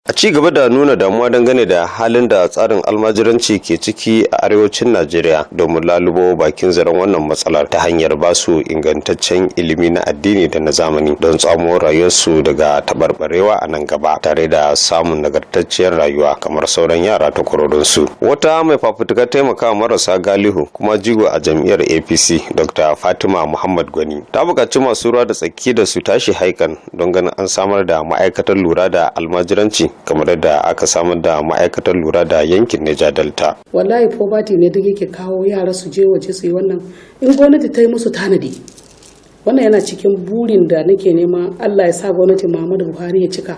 A ci gaba da nuna damuwa dangane da halin da tsarin almajiranci ke ciki a arewacin Najeriya, domin lalubo bakin zaren wannan matsalar ta hanyar ba su ingantaccen ilimi na addini da na zamani don tsamo rayuwarsu daga taɓarɓarewa a nan gaba, tare da samun nagartacciyar rayuwa kamar sauran yara ta su. Wata mai fafutukar taimakawa marasa galihu kuma jigo a jam'iyyar APC, Dr. Fatima Muhammad Gwani, ta buƙaci masu ruwa da tsaki da su tashi haikan don ganin an samar da ma'aikatar lura da almajiranci kamar yadda aka samar da ma'aikatar lura da yankin Neja Delta. Wallahi poverty ne duk yake kawo yara su je waje su yi wannan. In gwamnati ta yi musu tanadi, wannan yana cikin burin da nake nema Allah ya sa gwamnati Muhammadu Buhari ya cika.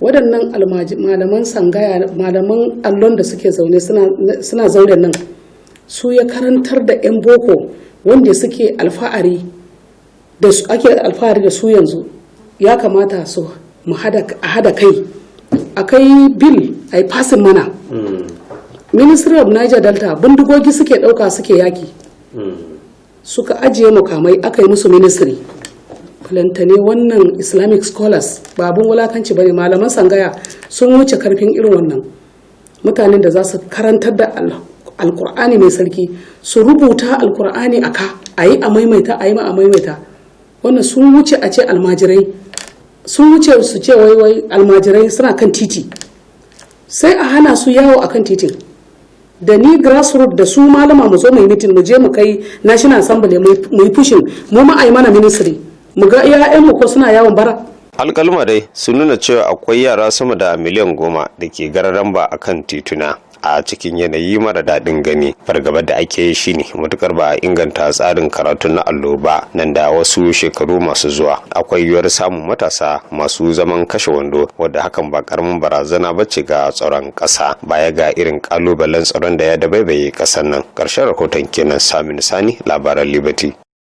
Waɗannan malaman tsangaya, malaman allon da suke zaune suna zauren nan, su ya karantar da 'yan boko wanda suke alfahari da su, ake alfahari da su yanzu. Ya kamata su mu hada kai a kai bill, a yi passing mana Ministry of Niger Delta. Bindigogi suke dauka suke yaki, suka ajiye mukamai, aka yi musu ministry. Balantane wannan Islamic scholars, ba abun wulakanci bane. Malaman tsangaya sun wuce karfin irin wannan mutanen da za su karantar da Alkur'ani mai sarki, su rubuta Alkur'ani a ka a yi a maimaita, a yi ma a maimaita. Wannan sun wuce a ce almajirai, sun wuce su ce wai wai almajirai suna kan titi. Sai a hana su yawo a kan titin. Da ni grassroot da su malama, mu zo mu yi meeting, mu je mu kai National Assembly, mu yi pushing, mu ma a yi mana ministry, mu ga mu ko suna yawon bara. Alkalma dai sun nuna cewa akwai yara sama da miliyan 10 da ke gararan ba a kan tituna a cikin yanayi mara daɗin gani. Fargabar da ake yi shine matukar ba a inganta tsarin karatu na allo ba, nan da wasu shekaru masu zuwa akwai yiwuwar samun matasa masu zaman kashe wando, wadda hakan ba karamin barazana ba ce ga tsaron ƙasa, baya ga irin ƙalubalen tsaron da ya dabaibaye ƙasar nan. Ƙarshen rahoton kenan. Sami Sani, Labaran Liberty.